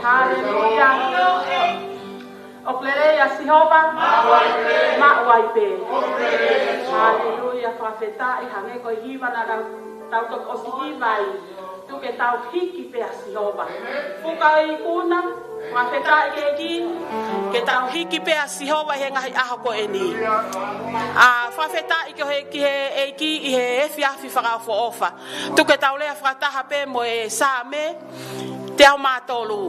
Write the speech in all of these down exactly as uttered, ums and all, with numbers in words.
Haleluia. ʻOku lelei ʻa Sihova. Maʻu ai pē. Haleluia. Fakafetaʻi, hangē ko e hiva naʻa tau toki ʻosi hiva ai. Tuku ke tau hiki pē ʻa Sihova. Fuka ʻi kuna. Fakafetaʻi ki he ʻEiki. Ke tau hiki pē ʻa Sihova he ngaahi ʻaho ko eni. ʻA, fakafetaʻi ki he, ki he ʻEiki ʻi he efiafi fakaʻofoʻofa. Tuku ke tau lea fakataha pē mo e Saame teau mā tolu.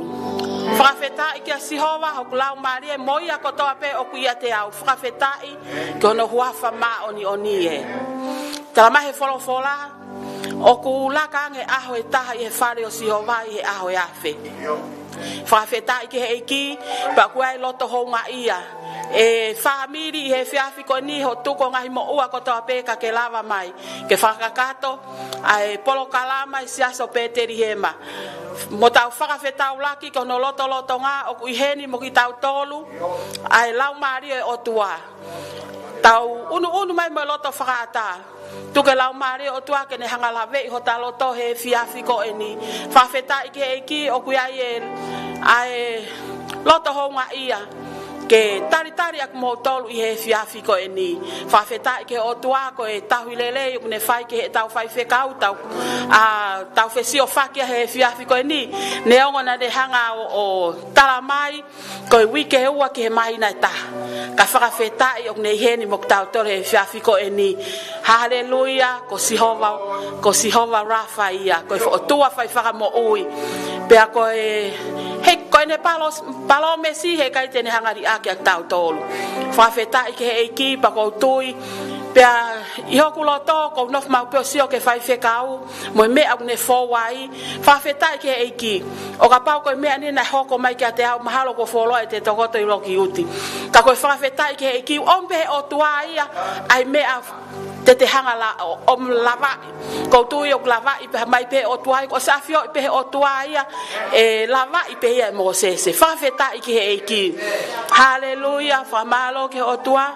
Fakafetaʻi kia Sihova, hoku laumālie, mo ia kotoa pē ʻoku ʻiate au. Fakafetaʻi ki hono huafa māʻoniʻoni ē. Tala mai he folofola, ʻoku laka ange ʻaho ʻe taha ʻi he fale ʻo Sihova ʻi he ʻaho ʻe afe. Fakafetaʻi ki he ʻEiki, pea ʻoku ʻi ai e loto houngaʻia e fāmili ʻi he efiafi ko eni, hoʻo tuku ho ngaahi moʻua kotoa pē ka ke lava mai ke fakakakato ʻa e polokalama ʻi he Siasi ʻo Petelihema. Mo tau fakafetaulaki ki hono lotolotonga ʻoku ʻi heni mo kitautolu ʻa e Laumālie ʻo e ʻOtua. Tau ʻunuʻunu mai mo e loto fakaʻatā. Tuku ke Laumālie ʻo e ʻOtua ke ne hanga ʻo laveʻi hota loto he efiafi ko eni. Fakafetaʻi ki he ʻEiki ʻoku ʻi ai e, ʻa e loto houngaʻia ke talitali ʻa kimoutolu ʻi he efiafi ko eni. Fakafetaʻi ki he ʻOtua ko e tauhi lelei ʻoku ne fai ki heʻetau faifekau, tau, ʻa, tau fesiofaki he efiafi ko eni. Neongo naʻa ne hanga ʻo, ʻo tala mai ko e uike ʻe ua ki he māhina ʻe taha. Ka fakafetaʻi ʻoku ne ʻi heni mo kitautolu he efiafi ko eni. Haleluia, ko Sihova, ko Sihova Rafa ia, ko e ʻOtua fai fakamoʻui. Pea ko e, he, ko ʻene palo-, palōmesi heʻikai te ne hanga ʻo liʻaki ʻa kitautolu. Fakafetaʻi ki he ʻEiki, pea ʻoku ou tui. Pea ʻi hoku loto, ʻoku ou nofo maʻu pē ʻo sio ki he faifekau mo e meʻa ʻoku ne fou ai. Fakafetaʻi ki he ʻEiki. ʻO kapau ko e meʻa ni naʻe hoko mai kiate au, mahalo kuo fuoloa ʻete tokoto ʻi loki uti. Ka ko e fakafetaʻi ki he ʻEiki, ʻomi pē ʻe he ʻOtua ia ʻa e meʻa te te hanga la-, ʻo, ʻo lavaʻi. ʻOku ou tui ʻoku lavaʻi pē mai pē ʻe he ʻOtua ia, kuo ʻosi ʻafioʻi pē ʻe he ʻOtua ia, ʻe lavaʻi pē ia ʻe Mōsese. Fakafetaʻi ki he ʻEiki. Haleluia, fakamālō ki he ʻOtua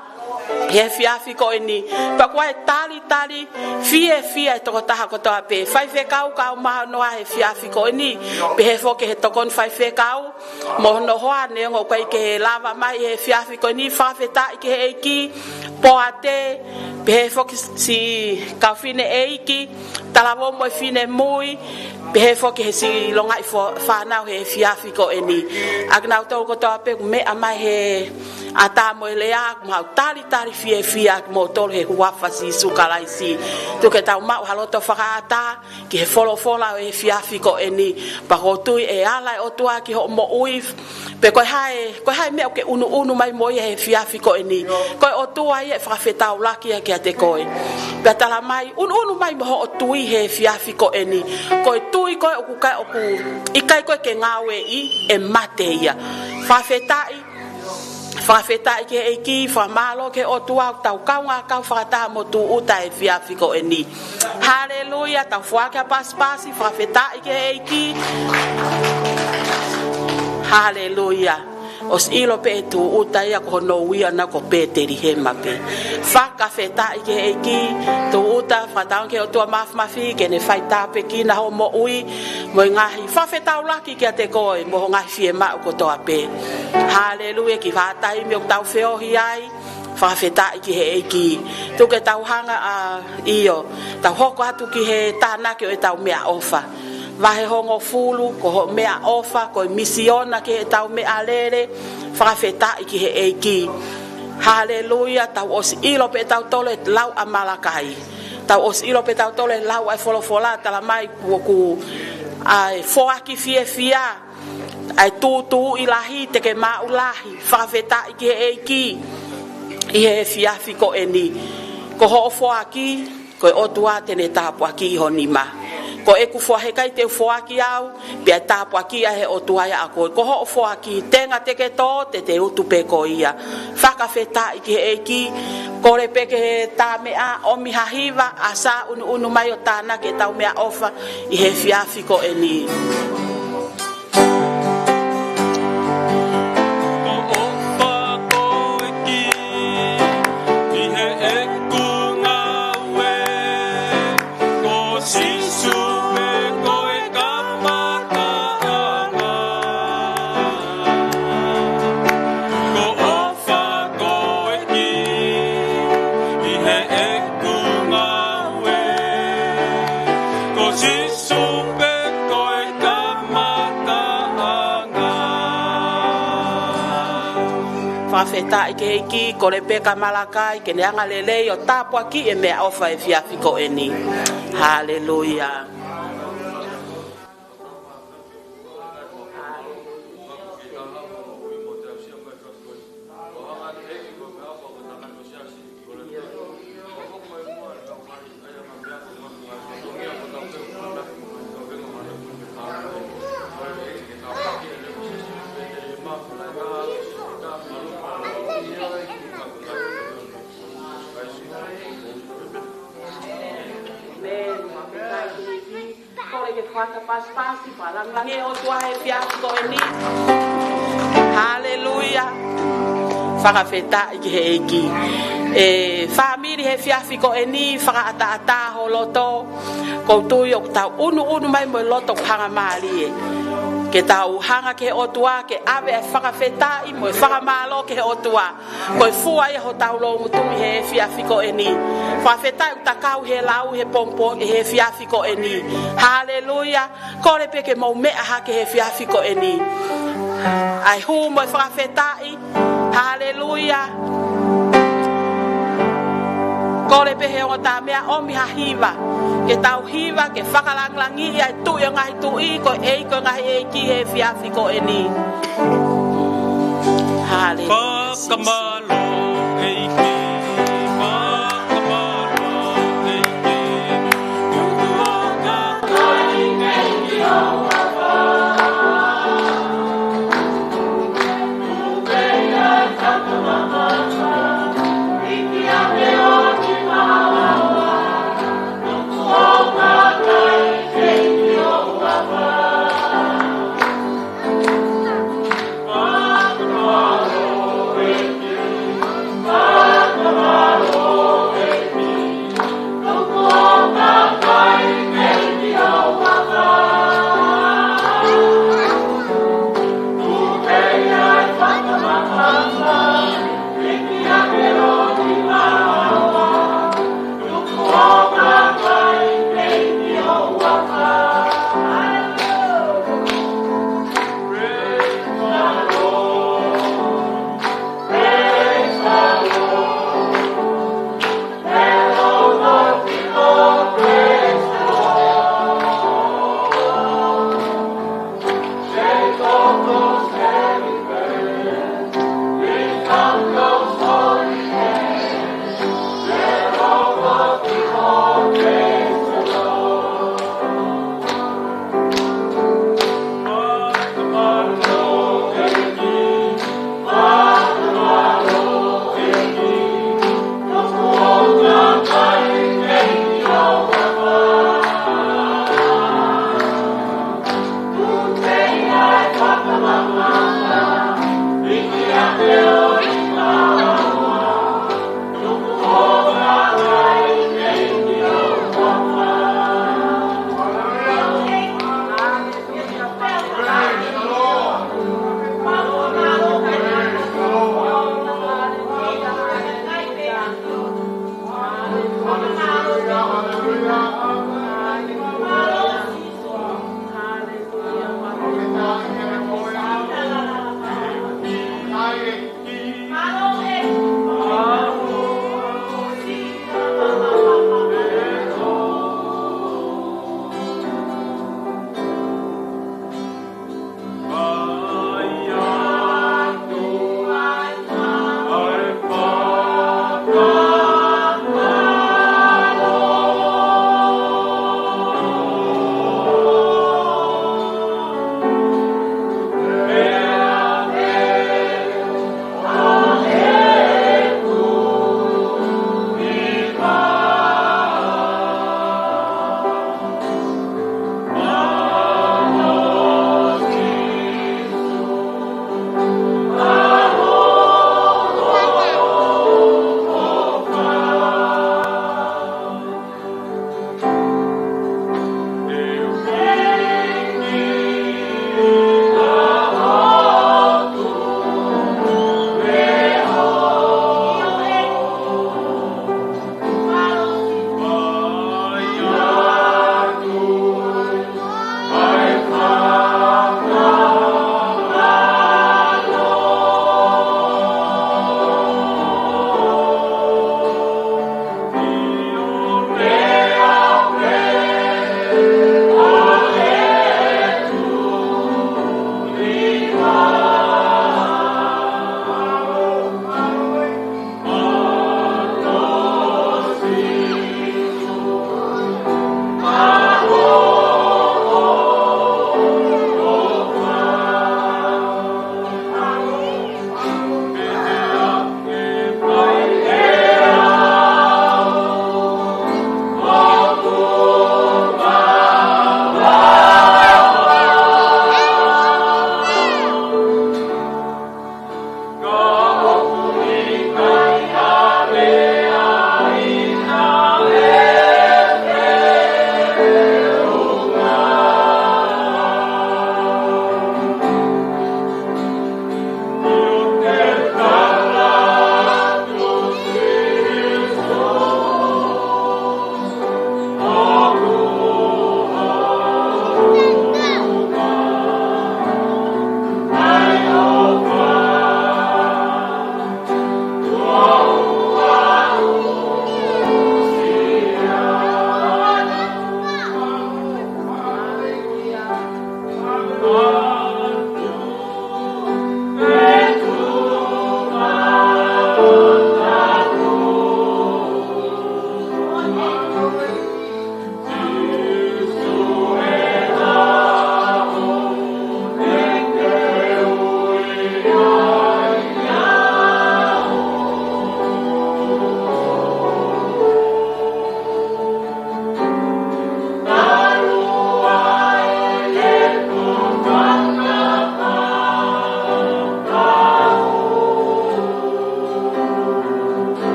he efiafi ko eni. Pea ʻoku ʻi ai e talitali fiefia ʻa e tokotaha kotoa pē. Faifekau kau mahanoa he efiafi ko eni. Pehē foki ki he tokoni faifekau mo hono hoa, neongo ʻoku ʻikai ke lava mai he efiafi ko eni, fakafetaʻi ki he ʻEiki. Poate, pehē foki siʻi kau fineʻeiki, talavou mo e finemui, pehē foki he siʻi longaʻi fo-, fānau he efiafi ko eni. ʻA kinautolu kotoa pē ʻoku meʻa mai he ʻatā mo e lea, ʻoku mau talitali fiefia kimoutolu he huafa ʻo Sīsū Kalaisi. Tuku ke tau maʻu ha loto fakaʻatā ki he folofola ʻo e efiafi ko eni. Pea ʻoku ou tui ʻe ala ʻa e ʻOtua ki hoʻo moʻui. Pe ko e hā e, ko e hā e meʻa ʻoku ke ʻunuʻunu mai mo ia he efiafi ko eni. Ko e ʻOtua ia ʻe fakafetaulaki ia kiate koe. Pea tala mai, ʻunuʻunu mai mo hoʻo tui he efiafi ko eni. Ko e tui ko ē ʻoku ʻikai, ʻoku ʻikai ko ē ke ngāueʻi, ʻe mate ia. Fakafetaʻi, fakafetaʻi ki he ʻEiki, fakamālō ki he ʻOtua, ʻoku tau kaungā kau fakataha mo tūʻuta he efiafi ko eni. Haleluia, tau foaki ha pasipasi, fakafetaʻi ki he ʻEiki. Haleluia. ʻOsi ʻilo pē ʻe tūʻuta ia ko hono ui ʻana ko Petelihema pē. Fakafetaʻi ki he ʻEiki, tūʻuta, fakatauange ki he ʻOtua Māfimafi, ke ne fai tāpuekina hoʻo moʻui, mo e ngaahi fakafetaulaki kiate koe, mo ho ngaahi fiemaʻu kotoa pē. Haleluia, kiʻi vahaʻa taimi ʻoku tau feohi ai, fakafetaʻi ki he ʻEiki. Tuku ke tau hanga ʻo, ʻio, tau hoko atu ki he tānaki ʻo ʻetau meʻaʻofa. Vahe hongofulu, ko hoʻo meʻaʻofa, ko e misiona ki heʻetau meʻalele, fakafetaʻi ki he ʻEiki. Haleluia, tau ʻosi ʻilo pē ʻe tautolu e lau ʻa Malakai. Tau ʻosi ʻilo pē ʻe tautolu e lau ʻa e folofola, tala mai kuo ʻoku ʻi ai e foaki fiefia, ʻa e tūtuuʻi lahi, te ke maʻu lahi, fakafetaʻi ki he ʻEiki, ʻi he efiafi ko eni. Ko hoʻo foaki, ko e ʻOtua te ne tāpuakiʻi ho nima. Ko ʻeku foa-, heʻikai te u foaki au, pea tāpuakiʻi ʻe he ʻOtua ia ʻa koe. Ko hoʻo foaki, tenga te ke tō, te te utu pē ko ia. Fakafetaʻi ki he ʻEiki, kole pē ki he tā meʻa, ʻomi ha hiva, ʻa e ʻunuʻunu mai ʻo tānaki ʻetau meʻaʻofa, ʻi he efiafi ko eni. Ko e ʻofa ko e kī ʻi heʻeku ngāue, ko Sīsū pē ko e kamataʻanga. Ko e ʻofa ko e kī ʻi heʻeku ngāue, ko Sīsū pē ko e kamataʻanga. Fakafetaʻi ki he ʻEiki, kole pē kia Malakai ke ne angalelei ʻo tāpuakiʻi e meʻaʻofa he efiafi ko eni. Haleluia. Kole ke foaki ha pasipasi, fakalāngilangiʻi e ʻOtua he efiafi ko eni. Haleluia. Fakafetaʻi ki he ʻEiki. ʻE fāmili, he efiafi ko eni, fakaʻataʻatā ho loto. ʻOku ou tui ʻoku tau ʻunuʻunu mai mo e loto ʻoku hangamālie. Ke tau hanga ki he ʻOtua, ke ʻave e fakafetaʻi mo e fakamālō ki he ʻOtua. Ko e fua ia hotau loungutu ʻi he efiafi ko eni. Fakafetaʻi ʻoku ta kau he lau he pongipongi, he efiafi ko eni. Haleluia. Kole pē ke mou meʻa hake he efiafi ko eni. ʻAi hū mo e fakafetaʻi. Haleluia. Kole pē he ongo tā meʻa, ʻomi ha hiva. ke tau hiva ke fakalangilangiʻi ʻa e Tuʻi ʻo e ngaahi tuʻi, ko e ʻEiki ʻo e ngaahi ʻeiki he efiafi ko eni. Haleluia. Fakamālō ʻEiki, fakamālō ʻEiki.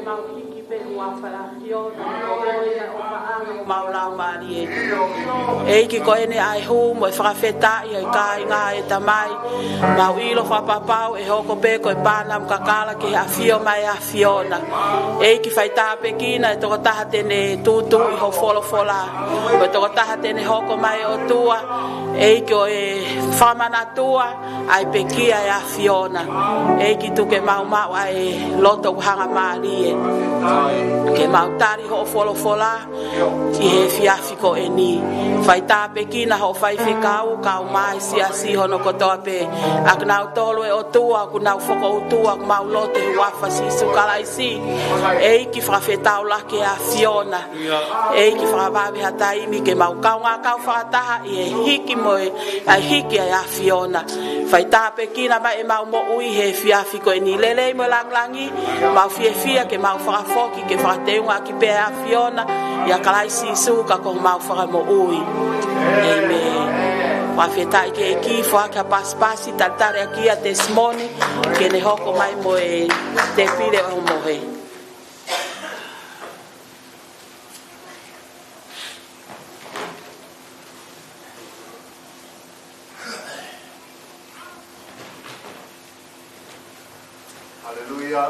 Mau hiki pē ʻa e huafa ʻo ʻAfiona, ʻo ʻomi ʻa e ʻofaʻanga ʻo homau laumālie. ʻEiki, ko eni ʻa e hū mo e fakafetaʻi ʻa e kāinga ʻa e Tamai. Mau ʻilo fakapapau ʻe hoko pē ko e pānamu kakala ki he ʻafio mai ʻa e ʻAfiona. ʻEiki, fai tāpuekina e tokotaha te ne tūtuuʻi hoʻo folofola. Ko e tokotaha te ne hoko mai, ʻOtua, ʻEiki, ʻo fakamanatu ʻa e pekia ʻa e ʻAfiona. ʻEiki, tuku ke mau maʻu ʻa e loto ʻoku hangamālie ke mau tali hoʻo folofola ʻi he efiafi ko eni. Fai tāpuekina hoʻo faifekau, kau mai siasi hono kotoa pē. ʻA kinautolu, ʻe ʻOtua, ʻoku nau fokoutua, ʻoku mau lotu ʻi he huafa ʻo Sīsū Kalaisi. ʻEiki, fakafetaulaki ʻa e ʻAfiona. ʻEiki, fakavave ha taimi ke mau kaungā kau fakataha ʻi he hiki mo e, ʻa e hiki ʻa e ʻAfiona. Fai tāpuekina mai ʻemau moʻui he efiafi ko eni, lelei mo e langilangi. Mau fiefia ke mau fakafoki ke fakateungaʻaki pē ʻa e ʻAfiona, ʻia Kalaisi Sīsū ka ko homau Fakamoʻui. ʻĒmeni. Fakafetaʻi ki he ʻEiki. Foaki ha pasipasi, talitali ʻaki ʻa e testimony, ke ne hoko mai mo e tēpile ʻo e mohe. Haleluia.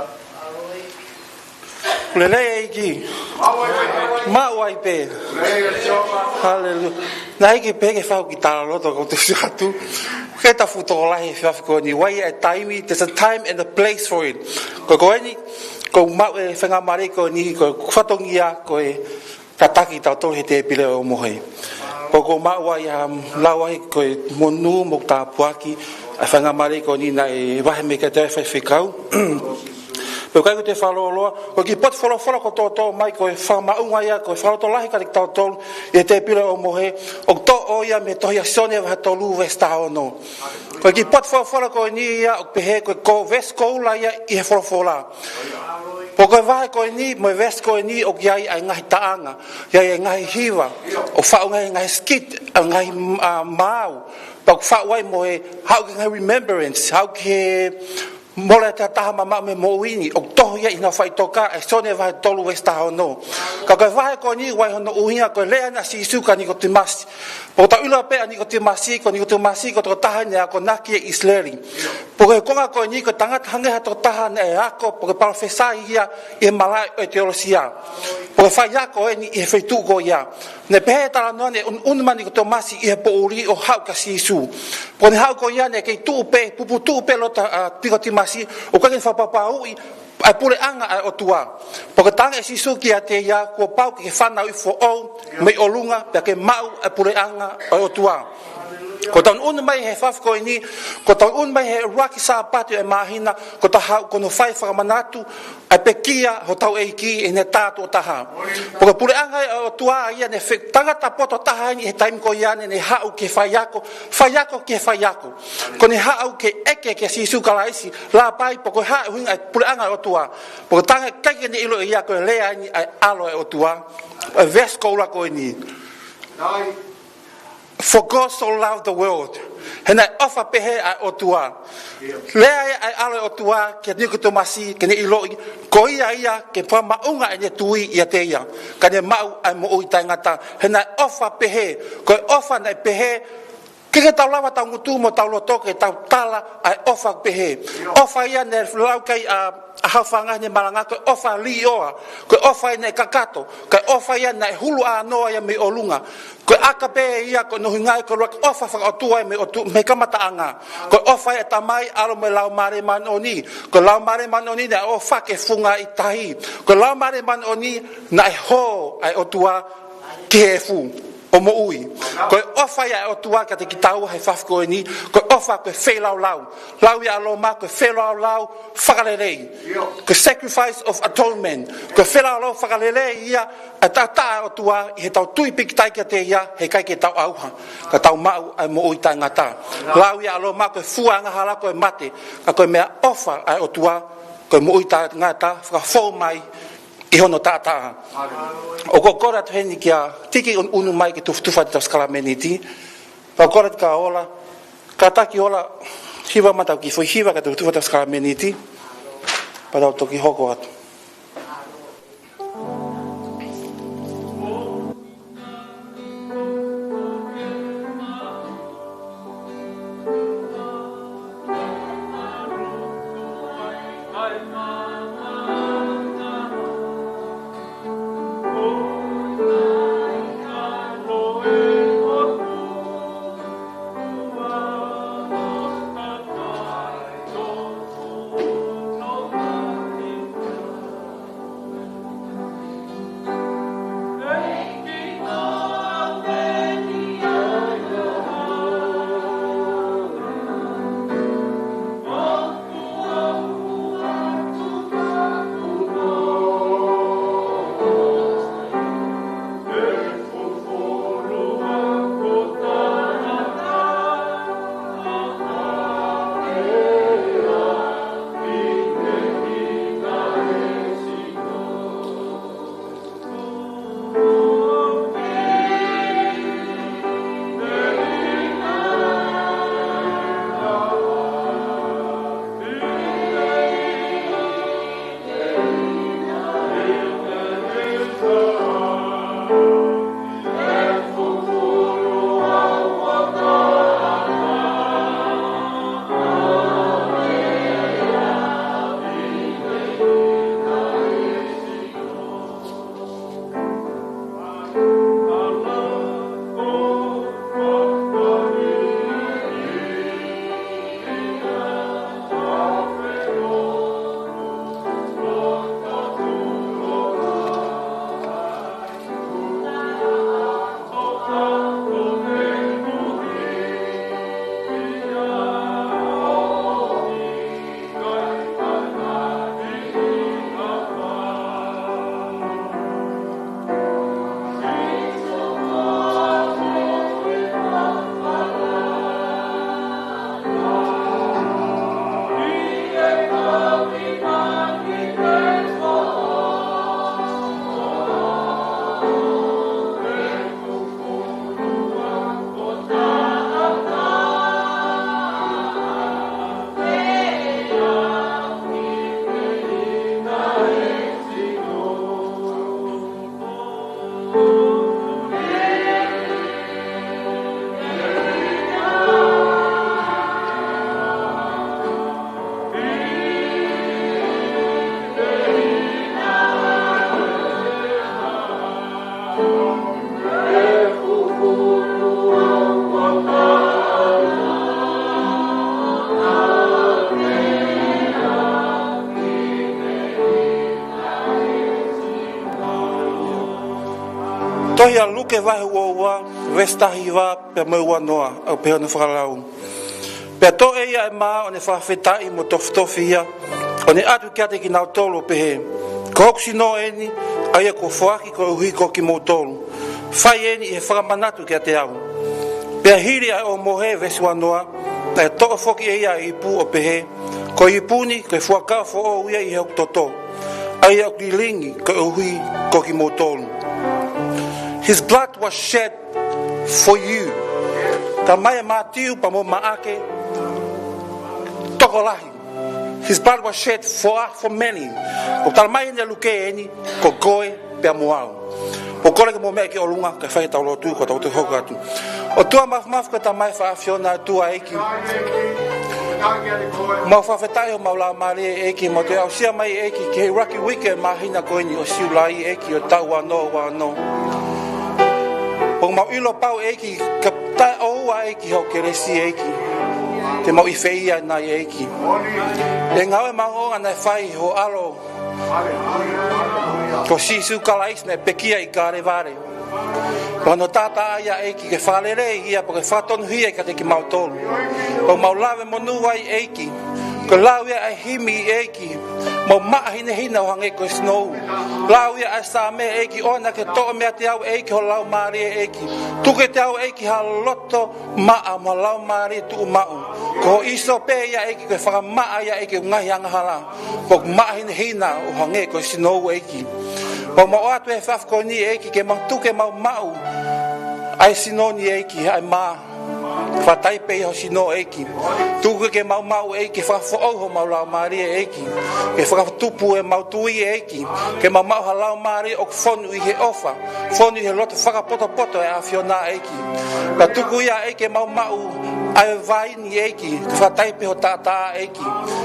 Lelei ʻEiki. Maʻu ai pē. Maʻu ai pē. Lelei ʻEiki. Haleluia. Naʻe ʻikai ke pehē ke fai ha kiʻi talaloto, ka u tuʻu atu. Ke ta fuʻu tokolahi he efiafi ko eni, ʻoku ʻi ai e taimi, there's a time and a place for it. Ko, ko eni, ʻoku ou maʻu e faingamālie ko eni, ko e fatongia, ko e tataki kitautolu he tēpile ʻo e mohe. Pea ʻoku ou maʻu ai ʻa e lau ai ko e monū mo e tāpuaki ʻa e faingamālie ko eni naʻe vahe mai kiate au ʻe he faifekau. Pea ʻoku ʻikai ke u toe fakalōloa, ko e kiʻi potu folofola kuo toʻo mai ko e fakamaʻunga ia, ko e fakalotolahi kiate kitautolu ʻi he tēpile ʻo e mohe, ʻoku toʻo ia mei he tohi ʻa Sione vahe tolu veesi taha ono. Ko e kiʻi potu folofola ko eni ia ʻoku pehē ko e, ko e veesi koula ia ʻi he folofola. Pea ko e vahe ko eni mo e veesi ko eni ʻoku ʻi ai ʻa e ngaahi taʻanga, ʻi ai ʻa e ngaahi hiva, ʻoku faʻu ngaahi, ngaahi skit, ʻa e ngaahi, ʻa, maau. Pea ʻoku faʻu ai mo e haʻu ki he ngaahi remembrance, haʻu ki he mole ʻa e tokotaha mamaʻo mei he moʻui ni, ʻoku tohi ia ʻi he faʻitoka ʻa Sione vahe tolu veesi taha ono. Ka ko e vahe ko eni ʻoku ʻi ai hono ʻuhinga, ko e lea ʻa Sīsū kia Nikotīmasi. Pea ʻoku tau ʻilo pē ʻa Nikotīmasi, ko Nikotīmasi ko e tokotaha naʻe akonaki ʻi ʻIsileli. Pea ko e konga ko eni ko e tangata hangē ha tokotaha naʻe ako, pea ko e palōfesa ia ʻi he malaʻe ʻo e teolosia. Pea ko e faiako eni ʻi he feituʻu ko ia. Naʻe pehē ʻe he talanoa naʻe ʻunuʻunu mai ʻa Nikotīmasi ʻi he poʻuli ʻo haʻu kia Sīsū. Pea ko ʻene haʻu ko ia naʻe kei tuʻu pē, puputuʻu pē loto ʻa Nikotīmasi, ʻoku ʻikai ke ne fakapapauʻi ʻa e puleʻanga ʻa e ʻOtua. Pea ko e talaange ʻe Sīsū kiate ia, kuo pau ke ke fanauʻi foʻou mei ʻolunga, pea ke maʻu ʻa e puleʻanga ʻo e ʻOtua. Ko ʻetau ʻunuʻunu mai he efiafi ko eni, ko ʻetau ʻunuʻunu mai he ʻuluaki Sāpate ʻo e māhina, ko ʻetau haʻu ko hono fai fakamanatu ʻa e pekia hotau ʻEiki ʻi heʻene tā tuʻo taha. Pea ko e puleʻanga ʻo e ʻOtua ia naʻe fe-, tangata poto taha eni he taimi ko ia naʻa ne haʻu ke faiako, faiako ke faiako. Ko ʻene haʻu ke ʻeke kia Sīsū Kalaisi, Lāpai, pe ko e hā e ʻuhinga ʻa e puleʻanga ʻo e ʻOtua. Pea ko e talaange ʻikai ke ne ʻilo ʻe ia ko e lea eni ʻa e ʻAlo ʻo e ʻOtua. ʻA e veesi koula ko eni. For God so loved the world. He naʻe ʻofa pehē ʻa e ʻOtua. Lea ia ʻa e ʻAlo ʻo e ʻOtua kia Nikotīmasi ke ne ʻiloʻi, ko ia ia ke fakamaʻunga ʻene tui ʻiate ia, ka ne maʻu ʻa e moʻui taʻengata. He naʻe ʻofa pehē, ko e ʻofa naʻe pehē, ʻikai ke tau lava ʻetau ngutu mo ʻetau loto ke tau tala ʻa e ʻofa pehē. ʻOfa ia naʻe lau ki ai ʻa, ʻa Haʻofanga heʻene malanga, ko e ʻofa līʻoa, ko e ʻofa ia naʻe kakato, ko e ʻofa ia naʻe hulu ʻānoa ia mei ʻolunga. Ko e ʻākape ia, ko hono ʻuhinga ia ko e ʻuluaki ʻofa fakaʻotua ia mei ʻOtu-, mei he kamataʻanga. Ko e ʻofa ia ʻa e Tamai, ʻAlo mo e Laumālie Māʻoniʻoni. Ko e Laumālie Māʻoniʻoni naʻe ʻofa ke funga ʻi tahi. Ko e Laumālie Māʻoniʻoni naʻe hō ʻa e ʻOtua ki he efu ʻo moʻui. Ko e ʻofa ia ʻa e ʻOtua kiate kitaua he efiafi ko eni, ko e ʻofa ko e feilaulau. Lau ia ʻa Loma, ko e feilaulau fakalelei. Ko e sacrifice of atonement. Ko e feilaulau fakalelei ia ʻa e taʻataʻa ʻo e ʻOtua ʻi heʻetau tui pīkitai kiate ia, he ʻikai ke tau ʻauha, ka tau maʻu ʻa e moʻui taʻengata. Lau ia ʻa Loma, ko e fua angahala ko e mate, ka ko e meʻaʻofa ʻa e ʻOtua, ko e moʻui taʻengata, fakafou mai ʻi hono taʻataʻa. ʻOku ou kole atu heni kia Tiki ʻUnuʻunu mai ke tufotufa atu ʻetau sākalameniti. Pea ʻoku ou kole atu kia Ola, kātaki Ola, hiva mai ʻetau kiʻi foʻi hiva ke tufotufa atu ʻetau sākalameniti. Pea tau toki hoko atu. Tohi ʻa Luke vahe ua ua, veesi taha hiva pea mo e ua noa, ʻoku pehē hono fakalau. Pea toʻo ʻe ia ʻa e mā ʻo ne fakafetaʻi mo tofitofi ia, ʻo ne ʻatu kiate kinautolu ʻo pehē, Ko hoku sino eni, ʻa ia kuo foaki koeʻuhi ko kimoutolu. Fai eni ʻi he fakamanatu kiate au. Pea hili ʻa e ʻohomohe, veesi ua noa, naʻe toʻo foki ʻe ia ʻa e ipu ʻo pehē, Ko e ipu ni, ko e fuakava foʻou ia ʻi hoku toto, ʻa ia ʻoku lilingi koeʻuhi ko kimoutolu. His blood was shed for you. Talamai ʻe Mātiu pea mo Maʻake, tokolahi. His blood was shed for, for many. ʻOku talamai ʻe Luke eni, ko koe pea mo au. ʻOku ou kole ke mou meʻa ki ʻolunga, kae fai ʻetau lotu, ko ʻetau toe hoko atu. ʻOtua mafimafi, ko e Tamai fakaʻafiona, ʻOtua ʻEiki. Mau fakafetaʻi ʻi homau laumālie ʻEiki, mau toe aʻusia mai ʻEiki ki he ʻuluaki uike ʻo e māhina ko eni ʻo Siulai ʻEiki ʻo e taʻu ua noa ua ono. ʻOku mau ʻilo pau ʻEiki, ka taʻeʻoua ʻEiki hoʻo kelesi ʻEiki, te mau ʻi fē ia nai ʻEiki. ʻI he ngāue maʻongoʻonga naʻe fai ʻe ho ʻAlo ko Sīsū Kalaisi naʻe pekia ʻi Kalevale. Ko hono taʻataʻa ia ʻEiki ke fakalelei ia pea ke fakatonuhia kiate kimautolu. ʻOku mau lave monū ai ʻEiki. Ko e lau ia ʻa e himi ʻEiki, mau maʻa hinehina ʻo hangē ko e sinou. Lau ia ʻa e Saame ʻEiki, ʻoua naʻa ke toʻo meiate au ʻEiki ho Laumālie ʻEiki. Tuku kiate au ʻEiki ha loto maʻa mo ha laumālie tuʻumaʻu. Ko ho ʻīsope ia ʻEiki, ko e fakamaʻa ia ʻEiki ʻo e ngaahi angahala. ʻOku maʻa hinehina ʻo hangē ko e sinou ʻEiki. Mau ʻoatu he efiafi ko eni ʻEiki ke mau tuku ke mau maʻu ʻa e sino ni ʻEiki, ʻa e mā. Fakataipe ʻi ho sino ʻEiki. Tuku ke mau maʻu ʻEiki, fakafoʻou homau laumālie ʻEiki. Ke fakatupu ʻemau tui ʻEiki. Ke mau maʻu ha laumālie ʻoku fonu ʻi he ʻofa. Fonu ʻi he loto fakapotopoto ʻa e ʻAfiona ʻEiki. Ka tuku ia ʻEiki ke mau maʻu ʻa e vaini ʻEiki. Ke fakataipe ho taʻataʻa ʻEiki.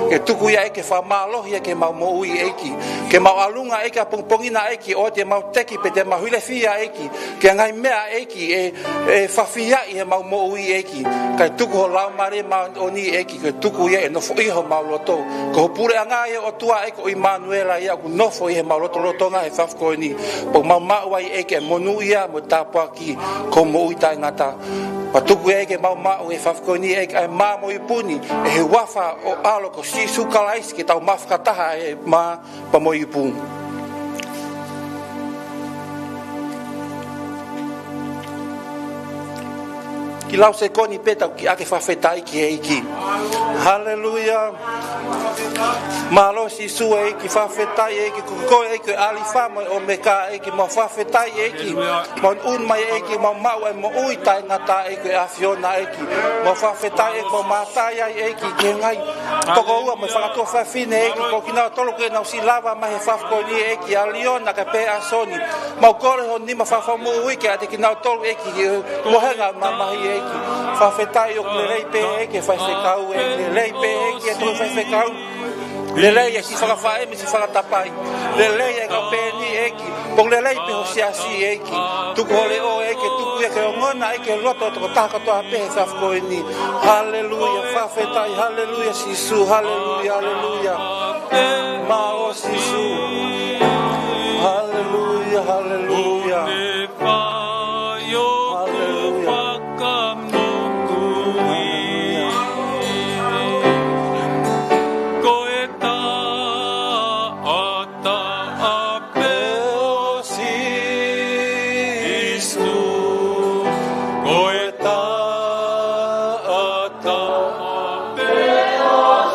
Ke tuku ia ʻEiki ke fakamālohi ʻEiki ʻemau moʻui ʻEiki. Ke mau ʻalunga ʻEiki ʻapongipongi na ʻEiki ʻoua te mau teki pe te mau hilefia ʻEiki. Ki he ngaahi meʻa ʻEiki ʻe, ʻe fafia ʻi heʻemau moʻui ʻEiki. Kae tuku ho Laumālie Māʻoniʻoni ʻEiki ke tuku ia ʻe nofoʻia homau loto. Ko ho puleʻanga ia ʻOtua ʻEiki ko ʻImanuela ia ʻoku nofo ʻi heʻemau lotolotonga he efiafi ko eni. Pea mau maʻu ai ʻEiki ʻa e monūʻia mo e tāpuaki ko e moʻui taʻengata. Pea tuku ʻEiki ke mau maʻu he efiafi ko eni ʻEiki ʻa e mā mo e ipu ni ʻi he huafa ʻo ho ʻAlo ko Sīsū Kalaisi ke tau maʻu fakataha ʻa e mā pea mo e ipu. Kiʻi lau sekoni pē tau kiʻi ʻake fakafetaʻi ki he ʻEiki. Haleluia. Mālō Sīsū ʻEiki, fakafetaʻi ʻEiki, ko koe ʻEiki ko e ʻAlifa mo e ʻOmeka ʻEiki, mau fakafetaʻi ʻEiki, mau ʻunu mai ʻEiki, mau maʻu ʻa e moʻui taʻengata ʻEiki ko e ʻAfiona ʻEiki, mau fakafetaʻi ʻEiki, mau mātā ai ʻEiki, ki he ngaahi tokoua mo e fakatuofefine ʻEiki, ko kinautolu ke nau siʻi lava mai he efiafi ko eni ʻEiki, ʻa Liona kae pehē ʻa Soni. Mau kole ho nima fakamoʻui ke ʻiate kinautolu ʻEiki, ʻi he mohenga mamahi ʻEiki. Fakafetaʻi ʻoku lelei pē ʻEiki e faifekau ʻEiki, lelei pē ʻEiki e toʻu faifekau. Lelei e siʻi fakafaʻē mo e siʻi fakatapai. Lelei e kau peni ʻEiki. Pea ʻoku lelei pē ho siasi ʻEiki. Tuku ho leʻo ʻEiki, tuku ia ke ongona ʻEiki he loto ʻo e tokotaha kotoa pē he efiafi ko eni. Haleluia, fakafetaʻi, haleluia, Sīsū, haleluia, haleluia. Mālō Sīsū. Haleluia, haleluia. Haleluia. Haleluia. Ko e taʻataʻa pē ʻo Sīsū, ko e taʻataʻa pē ʻo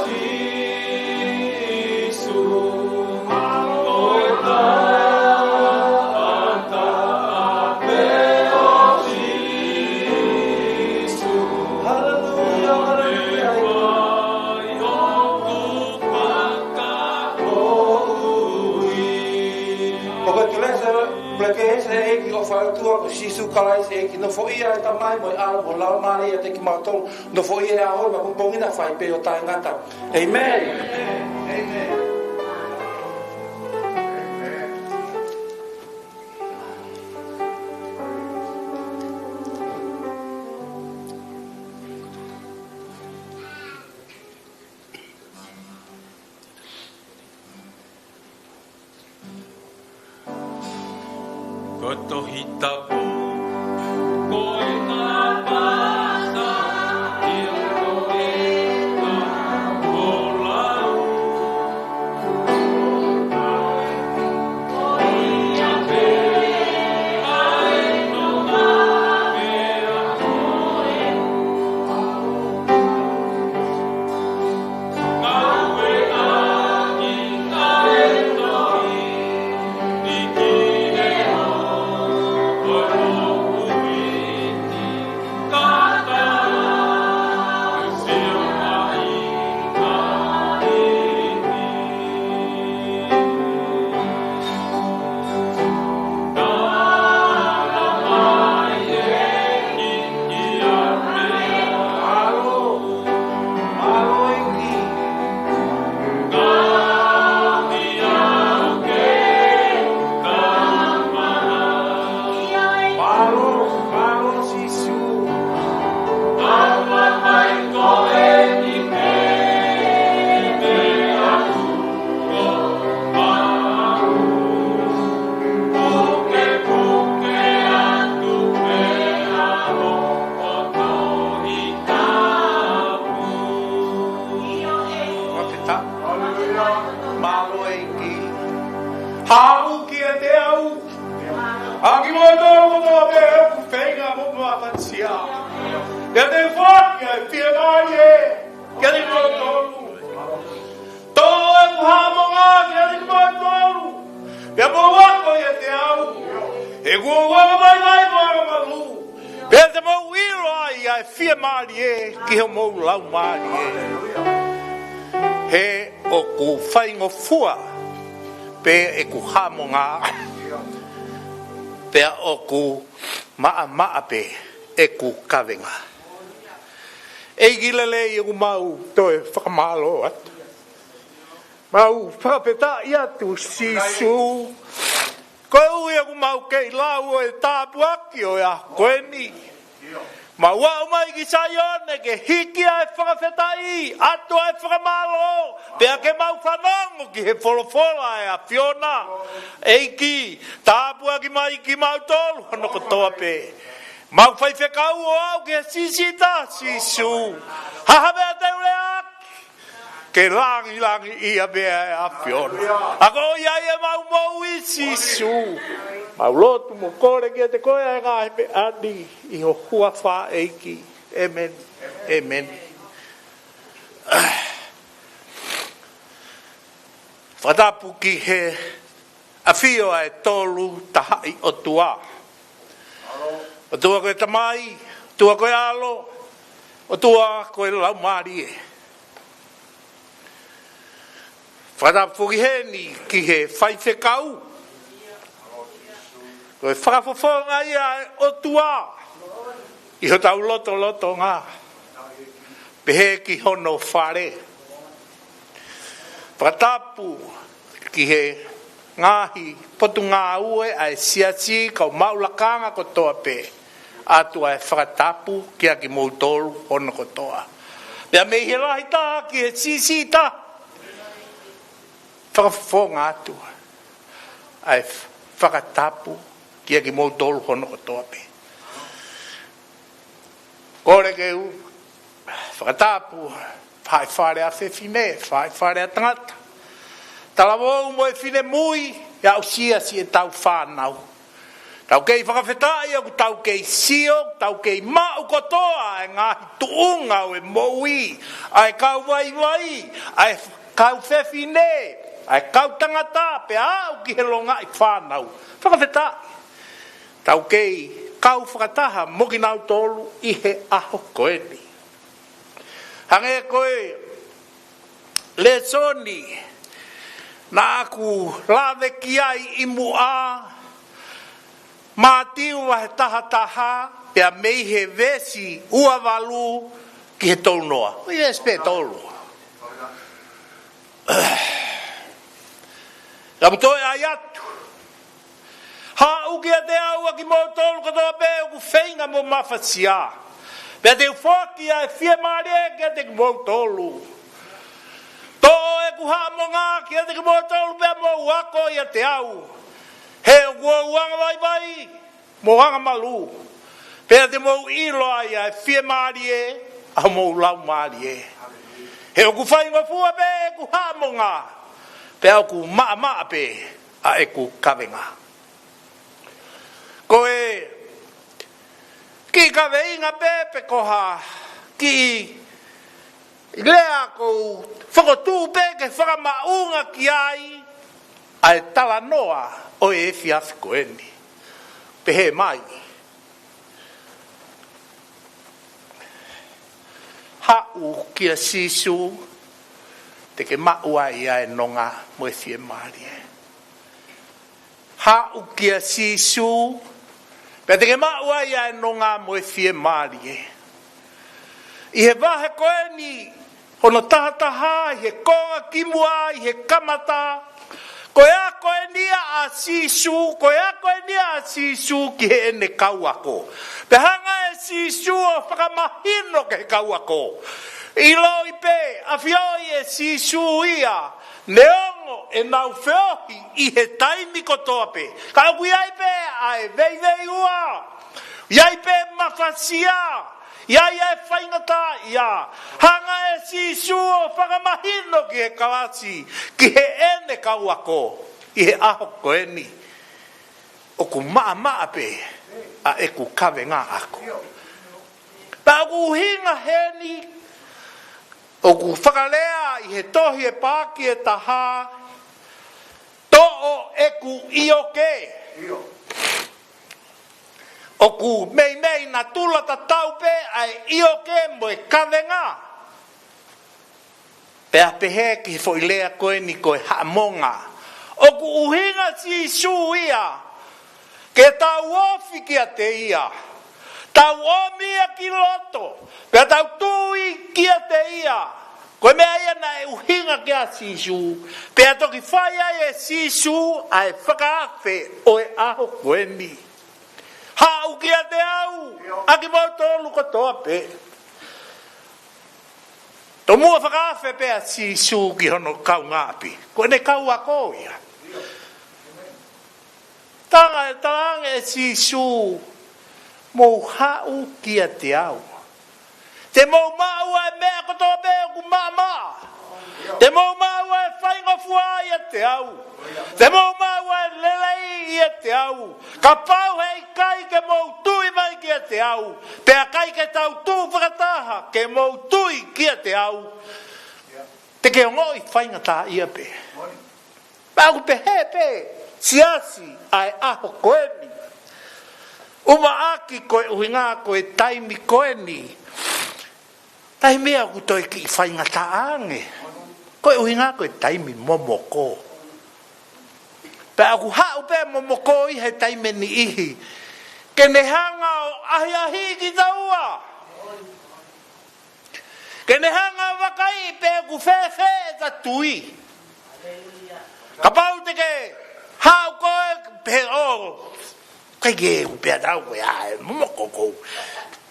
Sīsū, ko e taʻataʻa pē ʻo Sīsū. Haleluia, haleluia. Ko e kelesi, ko e kelesi ʻEiki, ʻofa ʻa e ʻOtua ko Sīsū Kalaisi ʻEiki, nofoʻia ʻa e Tamai mo e ʻAlo mo e Laumālie ʻiate kimautolu, nofoʻia he ʻaho ni mo e pongipongi na, fai pē ʻo taʻengata. ʻĒmeni. Ko e Tohi Tapu, ko e ngata ia ko e ngata ko lau. Ko ia pē ai no ngata ia ko e Mālō ʻEiki. Haʻu kiate au. ʻA kimoutolu kotoa pē ʻoku feinga mo mafasia. Pea te u foaki ʻa e fiemālie kiate kimoutolu. Toʻo ʻeku haʻamonga kiate kimoutolu. Pea mou ako ʻiate au. He ʻoku ou anga maʻamaʻa mo anga malū. Pea te mou ʻilo ai ʻa e fiemālie ki homou laumālie. He ʻoku faingofua pē ʻeku haʻamonga, pea ʻoku maʻamaʻa pē ʻeku kavenga. ʻEiki lelei, ʻoku mau toe fakamālō atu. Mau fakafetaʻi atu, Sīsū, koeʻuhi ʻoku mau kei lau ʻa e tāpuaki ʻo e ʻaho ko eni. Mau aʻu mai ki Saione ke hiki ʻa e fakafetaʻi, ʻatu ʻa e fakamālō, pea ke mau fanongo ki he folofola ʻa e ʻAfiona. ʻEiki, tāpuaki mai kimautolu hono kotoa pē. Mau faifekau ʻo aʻu ki he sisita, Sīsū. Ha ha meʻa te u lea ʻaki, ke langilangiʻia pē ʻa e ʻAfiona. Ako ʻoku ʻi ai ʻemau moʻui, Sīsū. Mau lotu mo kole kiate koe ʻa e ngaahi meʻa ni ʻi ho huafa, ʻEiki. ʻĒmeni. ʻĒmeni. Fakatapu ki he ʻafio ʻa e Tolutahaʻi ʻOtua. ʻOtua ko e Tamai, ʻOtua ko e ʻAlo, ʻOtua ko e Laumālie. Fakatapu foki heni ki he faifekau. Ko e fakafofonga ia ʻa e ʻOtua ʻi hotau lotolotonga, pehē ki hono fale. Fakatapu ki he ngaahi potungāue ʻa e siasi, kau maʻu lakanga kotoa pē. ʻAtu ʻa e fakatapu kiate kimoutolu hono kotoa. Pea mei he lahi taha ki he siʻisiʻi taha, fakafofonga atu ʻa e fakatapu kiate kimoutolu hono kotoa pē. Kole ke u fakatapu, faʻē fale ʻa fefine, faʻē fale ʻa tangata, talavou mo e finemui, ʻi he aʻusia siʻetau fānau. Tau kei fakafetaʻi ʻoku tau kei sio, tau kei maʻu kotoa ʻa e ngaahi tuʻunga ʻo e moʻui, ʻa e kau vaivai, ʻa e kau fefine, ʻa e kau tangata, pea aʻu ki he longaʻi fānau. Fakafetaʻi. Tau kei kau fakataha mo kinautolu ʻi he ʻaho ko eni. Hangē ko e lēsoni naʻa ku lave ki ai ʻi muʻa, Mātiu vahe taha taha, pea mei he veesi ua valu ki he tolu noa. ʻI he veesi pē tolu. Ka u toe ʻai atu. Haʻu kiate au ʻa kimoutolu kotoa pē ʻoku feinga mo mafasia, pea te u foaki ʻa e fiemālie kiate kimoutolu. Toʻo ʻeku haʻamonga kiate kimoutolu pea mou ako ʻiate au. He ʻoku ou angavaivai mo angamalū. Pea te mou ʻilo ai ʻa e fiemālie ʻa homou laumālie. He ʻoku faingofua pē ʻeku haʻamonga, pea ʻoku maʻamaʻa pē ʻa ʻeku kavenga. Ko e kiʻi kaveinga pē pe ko ha kiʻi lea ʻoku ou fokotuʻu pē ke fakamaʻunga ki ai ʻa e talanoa ʻo e efiafi ko eni. Pehē mai: Haʻu kia Sīsū, te ke maʻu ai ʻa e nonga mo e fiemālie. Haʻu kia Sīsū, pea te ke maʻu ai ʻa e nonga mo e fiemālie. ʻI he vahe ko eni, hono taha taha, ʻi he konga kimuʻa, ʻi he kamata, ko e ako eni ia ʻa Sīsū, ko e ako eni ia ʻa Sīsū ki heʻene kau ako. Pea hanga ʻe Sīsū ʻo fakamahino ki he kau ako. ʻIloʻi pē, ʻafioʻi ʻe Sīsū ia, neongo ʻenau feohi ʻi he taimi kotoa pē, ka ʻoku ʻi ai pē ʻa e veiveiua, ʻi ai pē mafasia, ʻi ai ʻa e faingataʻaʻia. Hanga ʻe Sīsū ʻo fakamahino ki he kalasi, ki heʻene kau ako, ʻi he ʻaho ko eni, ʻoku maʻamaʻa pē ʻa ʻeku kavenga ʻaʻaku. Pea ʻoku ʻuhinga heni, ʻoku fakalea ʻi he tohi ʻa e paaki ʻe taha, toʻo ʻeku ʻioke. ʻoku meimei natula tatau pē ʻa e ʻioke mo e kavenga. Pea pehē ki he foʻi lea ko eni ko e haʻamonga. ʻOku ʻuhinga Sīsū ia ke tau ofi kiate ia, tau ʻomi ia ki loto, pea tau tui kiate ia. Ko e meʻa ia naʻe ʻuhinga ki ai ʻa Sīsū, pea toki fai ai ʻe Sīsū ʻa e fakaafe ʻo e ʻaho ko eni. Haʻu kiate au, ʻa kimoutolu kotoa pē. Tomuʻa fakaafe pē ʻa Sīsū ki hono kaungāʻapi. Ko ʻene kau ako ia. Tala, talaange ʻe Sīsū, mou haʻu kiate au. Te mou maʻu ʻa e meʻa kotoa pē ʻoku maʻamaʻa. Te mou maʻu ʻa e faingofua ʻiate au. Te mou maʻu ʻa e lelei ʻiate au. Kapau heʻikai ke mou tui mai kiate au, pea ʻikai ke tau tuʻu fakataha ke mou tui kiate au, te ke ongoʻi faingataʻaʻia pē. Pea ʻoku pehē pē, siasi, ʻa e ʻaho ko eni. ʻUmaʻā ko e ʻuhinga ko e taimi ko eni. Taimi ia ʻoku toe kiʻi faingataʻa ange. Ko e ʻuhinga ko e taimi momoko. Pea ʻoku haʻu pē momoko ʻi he taimi niʻihi. Ke ne hanga ʻo ʻahiʻahiʻi kitaua. Ke ne hanga ʻo vakaiʻi pe ʻoku fēfē ʻeta tui. Kapau te ke haʻu koe pē ʻo, ʻikai ke u pea tau koe ʻa e momoko kou.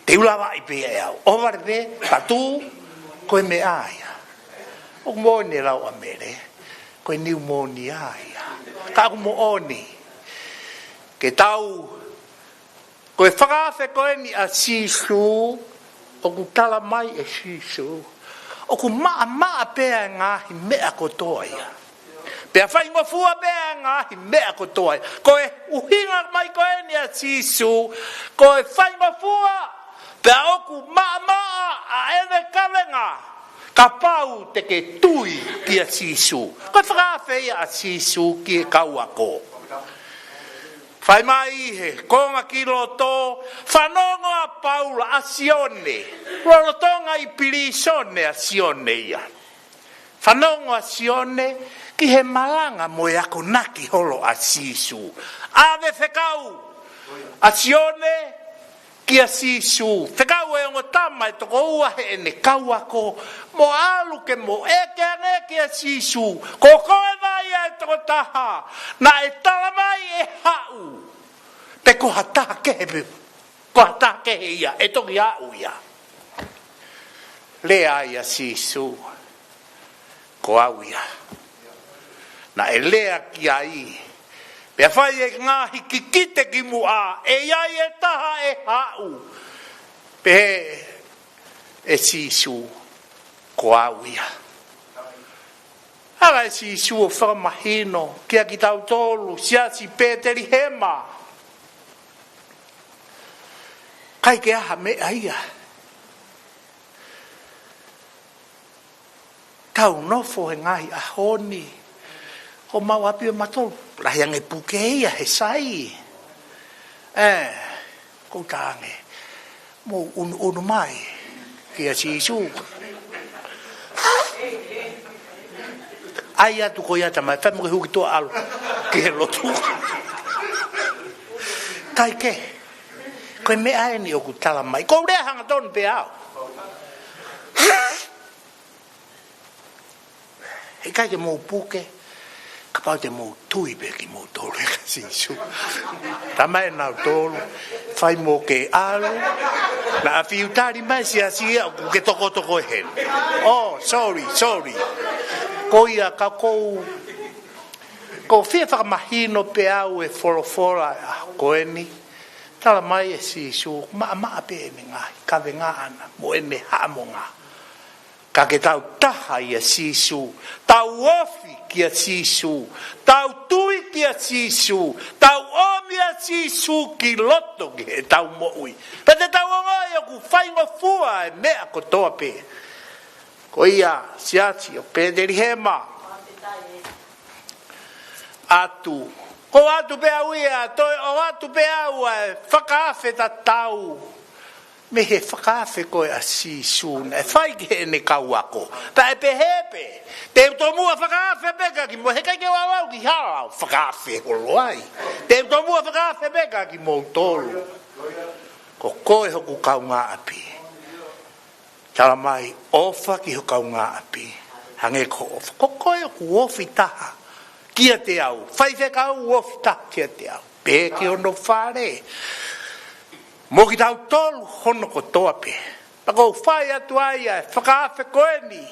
Te u lavaʻi pē ʻe au. ʻO vale pē, patu, ko e meʻa ia. ʻOku moʻoni e lau ʻa Mele, ko e niumōnia ia. Ka ʻoku moʻoni. Ke tau Ko e fakaafe ko eni ʻa Sīsū, ʻoku tala mai ʻe Sīsū, ʻoku maʻamaʻa pē ʻa e ngaahi meʻa kotoa ia. Pea faingofua pē ʻa e ngaahi meʻa kotoa ia. Ko e ʻuhinga mai ko eni ʻa Sīsū, ko e faingofua, pea ʻoku maʻamaʻa ʻa ʻene kavenga, kapau te ke tui kia Sīsū. Ko e fakaafe ia ʻa Sīsū ki he kau ako. Fai mai he konga ki loto, fanongo ʻa Paula ʻa Sione, lolotonga ʻi pilīsone ʻa Sione ia. Fanongo ʻa Sione ki he malanga mo e akonaki holo ʻa Sīsū. ʻAve fekau ʻa Sione kia Sīsū, fekau e ongo tama ʻe toko ua heʻene kau ako, mo ʻalu ke mo ʻeke ange kia Sīsū, ko koe vai ʻa e tokotaha naʻe tala mai ʻe haʻu, pe ko ha taha kehe pe, ko ha taha kehe ia ʻe toki haʻu ia. Lea ai ʻa Sīsū, ko au ia. Naʻe lea ki ai, pea fai e ngaahi kikite ki muʻa, ʻe ʻi ai e taha ʻe haʻu. Pehē ʻe Sīsū, ko au ia. Ala ʻe Sīsū ʻo fakamahino kia kitautolu, siasi Petelihema. ʻIkai ke ʻi ai ha meʻa ia. Tau nofo he ngaahi ʻaho ni. Ko mau ʻapi ʻo mautolu. Lahi ange puke ia he sai. ʻE, ko tange. Mou ʻunuʻunu mai kia Sīsū. ʻAi atu ko ia tamai, fai mo ke huki tuʻa ʻalu ki he lotu. ʻIkai ke. Ko e meʻa eni ʻoku tala mai. Ko e lea hangatonu pē au. He ʻikai ke mou puke, kapau te mou tui pē kimoutolu ʻe ka Sīsū. Tamai nautolu, fai mo ke ʻalu, naʻa fiu tali mai siasi ia ʻoku ke tokotoko heni. Oh, sorry, sorry. Ko ia ka kou, kou fie fakamahino pē au e folofola ko eni, tala mai ʻe Sīsū, maʻamaʻa pē ʻene ngaahi kavenga ʻana, mo ʻene haʻamonga. Ka ke tau taha ʻia Sīsū, tau ofi kia Sīsū, tau tui kia Sīsū, tau ʻomi ʻa Sīsū ki loto ki heʻetau moʻui. Pea te tau ongoʻi ʻoku faingofua e meʻa kotoa pē. Ko ia siasi ʻo Petelihema. ʻAtu Ko atu pē au ia, toe ʻoatu pē au ʻa e fakaafe tatau mei he fakaafe ko ē ʻa Sīsū naʻe fai ki heʻene kau ako. Pea ʻe pehē pē, te u tomuʻa fakaafe pē ka ki mo, heʻikai ke u ʻalu au ki hala ʻo fakaafe holo ai. Te u tomuʻa fakaafe pē ka kimoutolu. Ko koe hoku kaungāʻapi. Tala mai, ʻofa ki ho kaungāʻapi hangē ko hoʻo ʻofa. Ko koe ʻoku ofi taha kiate au. Faifekau, ofi taha kiate au. Pehē ki hono fale. Mo kitautolu hono kotoa pē. Pea ʻoku ou fai atu ai ʻa e fakaafe ko eni.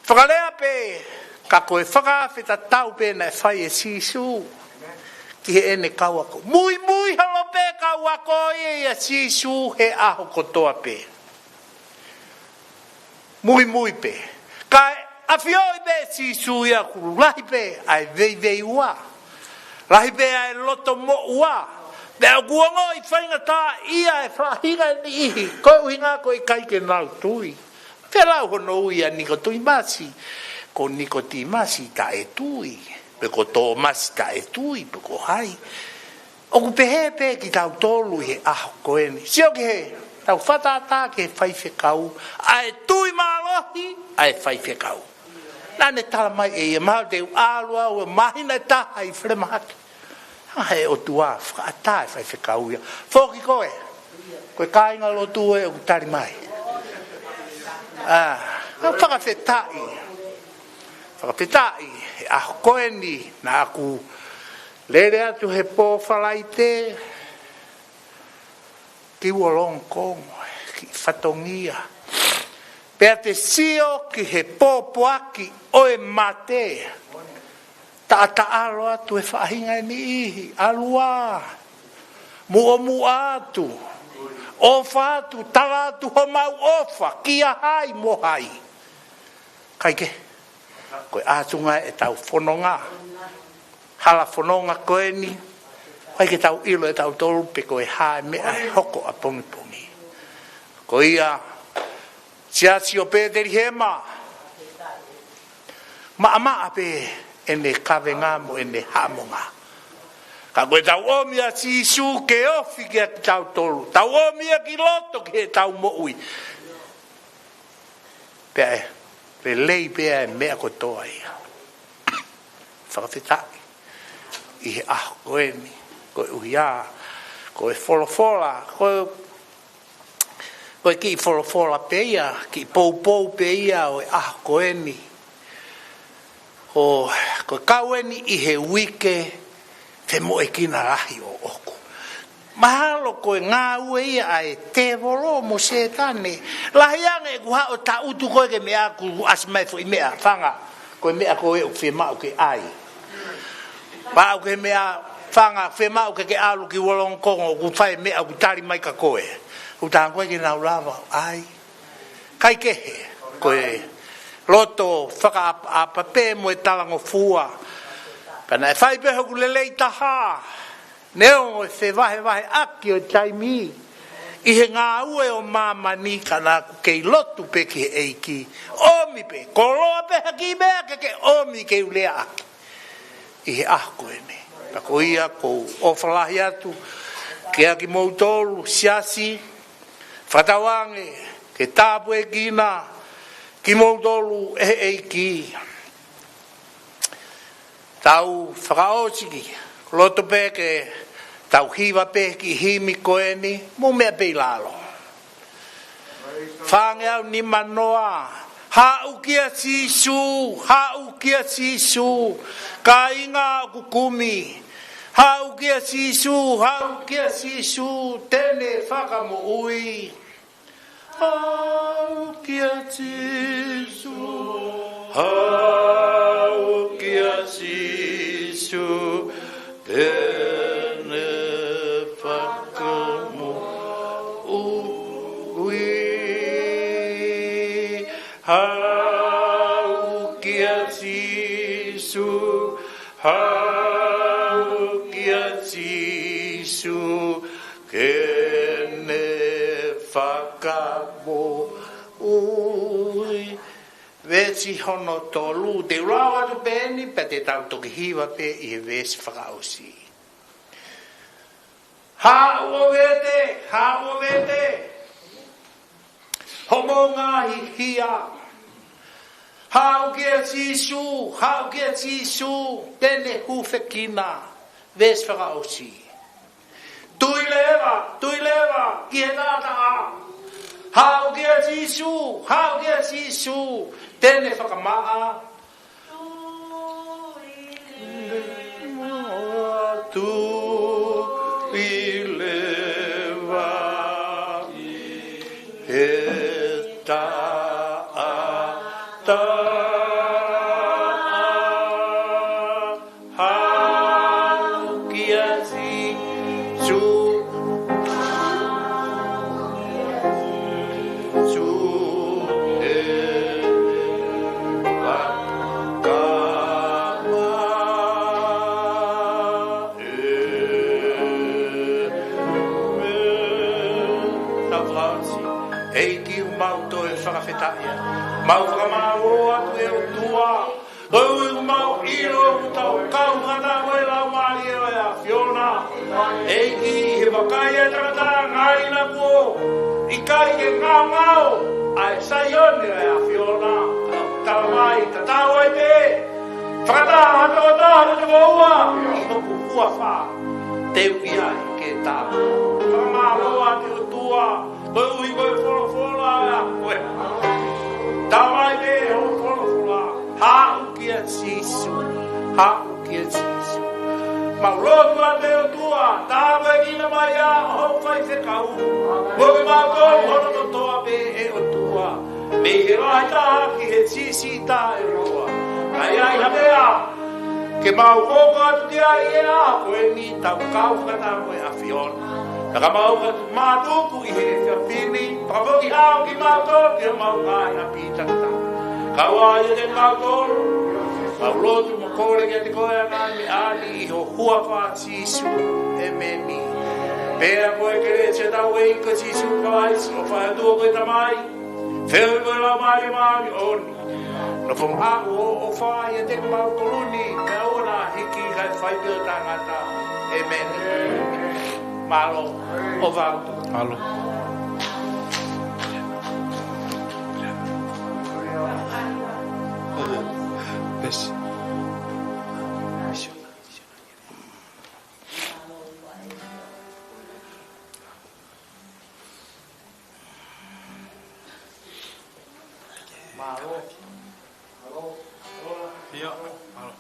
Fakalea pē, ka ko e fakaafe tatau pē naʻe fai ʻe Sīsū ki heʻene kau ako. Muimui holo pē kau ako ia ʻia Sīsū he ʻaho kotoa pē. Muimui pē. Kae ʻafioʻi pē ʻe Sīsū ia ʻoku lahi pē ʻa e veiveiua. Lahi pē ʻa e loto moʻua. Pea ʻoku ongoʻi faingataʻaʻia ʻe he faʻahinga ʻe niʻihi. Ko e ʻuhinga ko e ʻikai ke nau tui. Pea lau hono ui ʻa Nikotīmasi. Ko Nikotīmasi taʻetui. Pe ko Tōmasi taʻetui. Pe ko hai. ʻOku pehē pē kitautolu ʻi he ʻaho ko eni. Sio ki he, tau fakatātā ki he faifekau, ʻa e tui mālohi ʻa e faifekau. Naʻa ne tala mai ʻe ia, mahalo te u ʻalu au ʻo māhina ʻe taha ʻi Filemahaki. Hanga ʻe he ʻOtua ʻo fakaʻatā e faifekau ia. Foki koe, ko e kāingalotu ē ʻoku tali mai. ʻA, fakafetaʻi. Fakafetaʻi, he ʻaho ko eni, naʻa ku lele atu he pō Falaite ki Wollongong, ki fatongia. Pea te sio ki he pōpoaki ʻo e mate. Taʻataʻalo atu e faʻahinga ʻe niʻihi, ʻalu ā, muʻomuʻa atu, ʻofa atu, tala atu homau ʻofa, kia hai mo hai. Kae kehe, ko e ʻatunga ʻetau fononga. Hala fononga ko eni, ʻikai ke tau ʻilo ʻe tautolu pe ko e hā e meʻa ʻe hoko ʻapongipongi. Ko ia, Siasi ʻo Petelihema, maʻamaʻa pē ʻene kavenga mo ʻene haʻamonga. Ka ko ʻetau ʻomi ʻa Sīsū ke ofi kiate kitautolu. Tau ʻomi ia ki loto ki heʻetau moʻui. Pea ʻe lelei pē ʻa e meʻa kotoa ia. Fakafetaʻi ʻi he ʻaho ko eni, koeʻuhi ā, ko e folofola, ko e, ko e kiʻi folofola pē ia, kiʻi poupou pē ia ʻo e ʻaho ko eni. Ko, ko e kau eni ʻi he uike femoʻuekina lahi ʻoʻoku. Mahalo ko e ngāue ia ʻa e tēvolo mo Sētane. Lahi ange ʻeku haʻu ʻo tangutu koe ke meʻa ʻoku ʻasi mai foʻi meʻa, Fanga, ko e meʻa ko ē ʻoku fiemaʻu ke ʻai. Pea ʻoku ke meʻa, Fanga, fiemaʻu ke ke ʻalu ki Wollongong ʻoku fai meʻa ʻoku tali mai kia koe. ʻOku tangutu koe ke nau lava ʻai. Kae kehe, ko e loto fakaʻapaʻapa pē mo e talangofua. Pea naʻe fai pē hoku lelei taha, neongo e fevahevaheʻaki ʻo e taimi, ʻi he ngāue ʻo māmani ka naʻa ku kei lotu pē ki he ʻEiki. ʻOmi pē, koloa pē ha kiʻi meʻa ke ke ʻomi ke u lea ʻaki ʻi he ʻaho ko eni. Pea ko ia ʻoku ou ʻofa lahi atu kiate kimoutolu, Siasi, fakatauange ke tāpuekina kimoutolu ʻe he ʻEiki. Tau fakaʻosi ki loto pē ke tau hiva pē kiʻi himi ko eni, mou meʻa pē ʻi lalo. Fāngeau nimanoa, haʻu kia Sīsū, haʻu kia Sīsū, kāinga ʻoku kumi. Haʻu kia Sīsū, haʻu kia Sīsū, te ne fakamoʻui. Haʻu kia Sīsū, haʻu kia Sīsū, te ne fakamoʻui. Haʻu kia Sīsū, haʻu kia Sīsū, ke ne fakamoʻui. Veesi veesi hono tolu, te u lau atu pē eni, pea te tau toki hiva pē ʻi he veesi fakaʻosi. Haʻu ʻo vete, haʻu ʻo vete. Hoʻomou ngaahi hia. Haʻu kia Sīsū, haʻu kia Sīsū, te ne hūfekina. Veesi fakaʻosi. Tui leva, tui leva, ki he taʻataʻa. Haʻu kia Sīsū, haʻu kia Sīsū, te ne fakamaʻa. Tui leva, he taʻataʻa. Haʻu kia Sīsū. Sīsū te fakamaʻa. Tau fakaʻosi. ʻEiki, ʻoku mau toe fakafetaʻi. Mau fakamālō atu, ʻe ʻOtua. Koeʻuhi kuo mau ʻilo ʻoku tau kau fakataha mo e Laumālie ʻo e ʻAfiona. ʻEiki, ʻi he vakai ʻa e tangata, ngali naʻa kuo ʻikai ke ngaongao ʻa e Saione ʻo e ʻAfiona. Talamai, tatau ai pē. Fakataha ha tokotaha mo e tokoua ʻi hoku huafa, te u ʻi ai ke tau. Fakamālō atu, ʻOtua. Koeʻuhi ko e folofola ʻa koe. Talamai pē hoʻo folofola. Haʻu kia Sīsū. Haʻu kia Sīsū. Mau lotu atu, ʻe ʻOtua, tāpuekina mai ʻa hoʻo faifekau. Mo kimautolu hono kotoa pē, ʻe ʻOtua. Mei he lahi taha ki he siʻisiʻi taha, ʻe ʻOtua. Ka ʻi ai ha meʻa ke mau hoko atu ki ai he ʻaho ko eni, tau kau fakataha mo e ʻAfiona. Ka mau ka mātuku ʻi he efiafi ni, fakafoki hao kimautolu ki homau ngaahi ʻapi takitaha. Kau ai ʻiate kimautolu, mau lotu mo kole kiate koe ʻa e ngaahi meʻa ni ʻi ho huafa Sīsū. ʻĒmeni. Pea ko e kelesi ʻa hotau ʻEiki ko Sīsū Kalaisi, ʻofa ʻa e ʻOtua ko e Tamai, feohi ko e Laumālie Māʻoniʻoni, nofoʻanga ʻofa ʻiate kimautolu ni, kae ʻoua naʻa hiki kae fai pē ʻo taʻengata. ʻĒmeni. Mālō. ʻOfa atu. Mālō. Yes. Mālō. Mālō. Mālō. Ia, mālō.